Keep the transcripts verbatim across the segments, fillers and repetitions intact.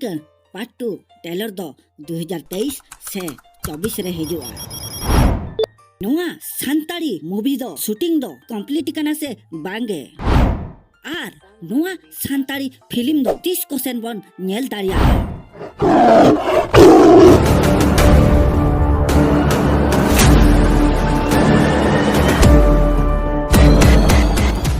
ᱪᱤᱠᱟᱹᱬ part two ᱴᱮᱞᱚᱨ ᱫᱚ ᱫᱩ ᱦᱟᱡᱟᱨ ᱛᱮᱭᱤᱥ ᱥᱮ ᱪᱚᱵᱵᱤᱥ ᱨᱮ ᱦᱤᱡᱩᱜᱼᱟ᱾ ᱱᱚᱣᱟ ᱥᱟᱱᱛᱟᱲᱤ ᱢᱩᱵᱷᱤ ᱫᱚ ᱥᱩᱴᱤᱝ ᱫᱚ ᱠᱚᱢᱯᱞᱤᱴ ᱠᱟᱱᱟ ᱥᱮ ᱵᱟᱝᱜᱮ? ᱟᱨ ᱱᱚᱣᱟ ᱥᱟᱱᱛᱟᱲᱤ ᱯᱷᱤᱞᱢ ᱫᱚ ᱛᱤᱥ ᱠᱚᱥᱮᱱ ᱵᱚᱱ ᱧᱮᱞ ᱫᱟᱲᱮᱭᱟᱜᱼᱟ?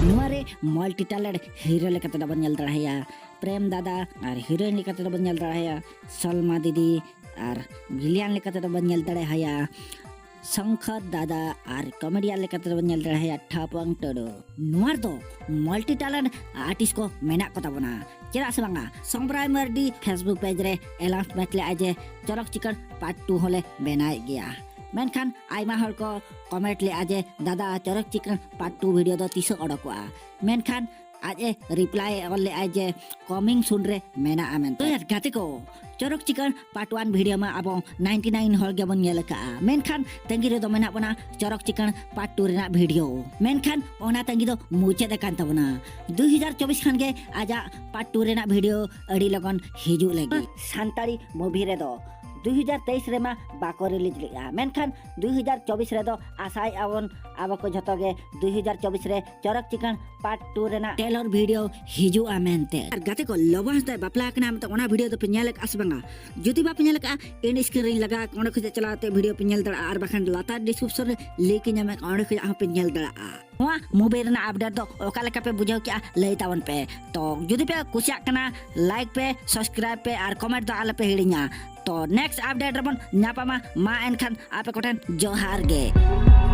ᱱᱚᱣᱟ ᱨᱮ ᱢᱟᱞᱴᱤ ᱴᱮᱞᱮᱱᱴ ᱦᱤᱨᱳ ᱞᱮᱠᱟᱛᱮ ᱵᱚᱱ ᱧᱮᱞ ᱫᱟᱲᱮᱭᱟᱭᱟ ᱯᱨᱮᱢ ᱫᱟᱫᱟ, ᱟᱨ ᱦᱤᱨᱳᱭᱤᱱ ᱞᱮᱠᱟᱛᱮ ᱵᱚᱱ ᱧᱮᱞ ᱫᱟᱲᱮᱭᱟᱭᱟ ᱥᱚᱞᱢᱟ ᱫᱤᱫᱤ, ᱟᱨ ᱵᱷᱤᱞᱤᱭᱟᱱ ᱞᱮᱠᱟᱛᱮ ᱵᱚᱱ ᱧᱮᱞ ᱫᱟᱲᱮᱭᱟᱭᱟ ᱥᱚᱝᱠᱷᱚᱨ ᱫᱟᱫᱟ, ᱟᱨ ᱠᱚᱢᱮᱰᱤᱭᱟᱱ ᱞᱮᱠᱟᱛᱮ ᱵᱚᱱ ᱧᱮᱞ ᱫᱟᱲᱮᱭᱟᱭᱟ ᱴᱷᱟᱯᱚᱝ ᱴᱩᱰᱩ᱾ ᱱᱚᱣᱟ ᱨᱮᱫᱚ ᱢᱟᱞᱴᱤ ᱴᱮᱞᱮᱱᱴ ᱟᱨᱴᱤᱥᱴ ᱠᱚ ᱢᱮᱱᱟᱜ ᱠᱚ ᱛᱟᱵᱚᱱᱟ, ᱪᱮᱫᱟᱜ ᱥᱮ ᱵᱟᱝᱟ ᱥᱚᱢᱵᱽᱨᱟᱭ ᱢᱟᱨᱰᱤ ᱯᱷᱮᱥᱵᱩᱠ ᱯᱮᱡᱽ ᱨᱮ ᱮᱞᱟᱱᱥᱢᱮᱱᱴ ᱞᱮᱫᱼᱟᱭ ᱡᱮ ᱪᱚᱨᱚᱠ ᱪᱤᱠᱟᱹᱲ ᱯᱟᱨᱴ ᱴᱩ ᱦᱚᱸᱞᱮ ᱵᱮᱱᱟᱣᱮᱫ ᱜᱮᱭᱟ᱾ ᱢᱮᱱᱠᱷᱟᱱ ᱟᱭᱢᱟ ᱦᱚᱲ ᱠᱚ ᱠᱚᱢᱮᱱᱴ ᱞᱮᱫᱼᱟ ᱡᱮ ᱫᱟᱫᱟ ᱪᱚᱨᱚᱠ ᱪᱤᱠᱟᱹᱲ ᱯᱟᱨᱴ ᱴᱩ ᱵᱷᱤᱰᱤᱭᱳ ᱫᱚ ᱛᱤᱥᱚᱜ ᱚᱰᱚᱠᱚᱜᱼᱟ? ᱢᱮᱱᱠᱷᱟᱱ ᱟᱡ ᱮ ᱨᱤᱯᱞᱟᱭ ᱮ ᱚᱞ ᱞᱮᱫᱼᱟ ᱡᱮ ᱠᱚᱢᱤᱝ ᱥᱩᱱ ᱨᱮ ᱢᱮᱱᱟᱜᱼᱟ ᱢᱮᱱᱛᱮ᱾ ᱛᱚ ᱭᱟᱨ ᱜᱟᱛᱮ ᱠᱚ, ᱪᱚᱨᱚᱠ ᱪᱤᱠᱟᱹᱲ ᱯᱟᱨᱴ ᱣᱟᱱ ᱵᱷᱤᱰᱤᱭᱳ ᱢᱟ ᱟᱵᱚ ᱱᱟᱭᱤᱱᱴᱤ ᱱᱟᱭᱤᱱ ᱦᱚᱲ ᱜᱮᱵᱚᱱ ᱧᱮᱞ ᱟᱠᱟᱫᱼᱟ, ᱢᱮᱱᱠᱷᱟᱱ ᱛᱟᱺᱜᱤ ᱨᱮᱫᱚ ᱢᱮᱱᱟᱜ ᱵᱚᱱᱟ ᱪᱚᱨᱚᱠ ᱪᱤᱠᱟᱹᱲ ᱯᱟᱨᱴ ᱴᱩ ᱨᱮᱱᱟᱜ ᱵᱷᱤᱰᱤᱭᱳ᱾ ᱢᱮᱱᱠᱷᱟᱱ ᱚᱱᱟ ᱛᱟᱺᱜᱤ ᱫᱚ ᱢᱩᱪᱟᱹᱫ ᱟᱠᱟᱱ ᱛᱟᱵᱚᱱᱟ᱾ ᱫᱩ ᱦᱟᱡᱟᱨ ᱪᱚᱵᱵᱤᱥ ᱠᱷᱟᱱ ᱜᱮ ᱟᱡᱟᱜ ᱯᱟᱨᱴ ᱴᱩ ᱨᱮᱱᱟᱜ ᱵᱷᱤᱰᱤᱭᱳ ᱟᱹᱰᱤ ᱞᱚᱜᱚᱱ ᱦᱤᱡᱩᱜ ᱞᱟᱹᱜᱤᱫ᱾ ᱥᱟᱱᱛᱟᱲᱤ ᱢᱩᱵᱷᱤ ᱨᱮᱫᱚ ᱫᱩ ᱦᱟᱡᱟᱨ ᱛᱮᱭᱤᱥ ᱨᱮᱢᱟ ᱵᱟᱠᱚ ᱨᱤᱞᱤᱡᱽ ᱞᱮᱫᱼᱟ, ᱢᱮᱱᱠᱷᱟᱱ ᱫᱩ ᱦᱟᱡᱟᱨ ᱪᱚᱵᱵᱤᱥ ᱨᱮᱫᱚ ᱟᱥᱟᱭᱮᱫᱼᱟ ᱵᱚᱱ ᱟᱵᱚ ᱠᱚ ᱡᱷᱚᱛᱚ ᱜᱮ ᱫᱩ ᱦᱟᱡᱟᱨ ᱪᱚᱵᱵᱤᱥ ᱨᱮ ᱪᱚᱨᱚᱠ ᱪᱤᱠᱟᱹᱲ ᱯᱟᱨᱴ ᱴᱩ ᱨᱮᱱᱟᱜ ᱴᱮᱞᱚᱨ ᱵᱷᱤᱰᱤᱭᱳ ᱦᱤᱡᱩᱜᱼᱟ ᱢᱮᱱᱛᱮ᱾ ᱟᱨ ᱜᱟᱛᱮ ᱠᱚ, ᱞᱚᱵᱚ ᱦᱟᱸᱥᱫᱟᱭ ᱵᱟᱯᱞᱟ ᱟᱠᱟᱱᱟ, ᱢᱮᱱᱛᱮ ᱚᱱᱟ ᱵᱷᱤᱰᱤᱭᱳ ᱫᱚᱯᱮ ᱧᱮᱞ ᱟᱠᱟᱫᱼᱟ ᱥᱮ ᱵᱟᱝᱟ? ᱡᱩᱫᱤ ᱵᱟᱯᱮ ᱧᱮᱞ ᱟᱠᱟᱫᱼᱟ, ᱮᱱᱰ ᱥᱠᱨᱤᱱ ᱨᱤᱧ ᱞᱟᱜᱟᱣ ᱟᱠᱟᱫᱼᱟ, ᱚᱸᱰᱮ ᱠᱷᱚᱱᱟᱜ ᱪᱟᱞᱟᱣ ᱠᱟᱛᱮ ᱵᱷᱤᱰᱤᱭᱳ ᱯᱮ ᱧᱮᱞ ᱫᱟᱲᱮᱭᱟᱜᱼᱟ, ᱟᱨ ᱵᱟᱠᱷᱟᱱ ᱞᱟᱛᱟᱨ ᱰᱤᱥᱠᱨᱤᱯᱥᱚᱱ ᱨᱮ ᱞᱤᱝᱠ ᱤᱧ ᱮᱢ ᱟᱠᱟᱫᱼᱟ, ᱚᱸᱰᱮ ᱠᱷᱚᱱᱟᱜ ᱦᱚᱸᱯᱮ ᱧᱮᱞ ᱫᱟᱲᱮᱭᱟᱜᱼᱟ᱾ ᱱᱚᱣᱟ ᱢᱩᱵᱷᱤ ᱨᱮᱱᱟᱜ ᱟᱯᱰᱮᱴ ᱫᱚ ᱚᱠᱟ ᱞᱮᱠᱟ ᱯᱮ ᱵᱩᱡᱷᱟᱹᱣ ᱠᱮᱜᱼᱟ, ᱞᱟᱹᱭ ᱛᱟᱵᱚᱱ ᱯᱮ᱾ ᱛᱚ ᱡᱩᱫᱤ ᱯᱮ ᱠᱩᱥᱤᱭᱟᱜ ᱠᱟᱱᱟ, ᱞᱟᱭᱤᱠ ᱯᱮ, ᱥᱟᱵᱥᱠᱨᱟᱭᱤᱵ ᱯᱮ ᱟᱨ ᱠᱚᱢᱮᱱᱴ ᱫᱚ ᱟᱞᱚ ᱯᱮ ᱦᱤᱲᱤᱧᱟ᱾ ᱛᱚ ᱱᱮᱠᱥᱴ ᱟᱯᱰᱮᱴ ᱨᱮᱵᱚᱱ ᱧᱟᱯᱟᱢᱟ᱾ ᱢᱟ ᱮᱱᱠᱷᱟᱱ ᱟᱯᱮ ᱠᱚᱴᱷᱮᱱ ᱡᱚᱦᱟᱨ ᱜᱮ᱾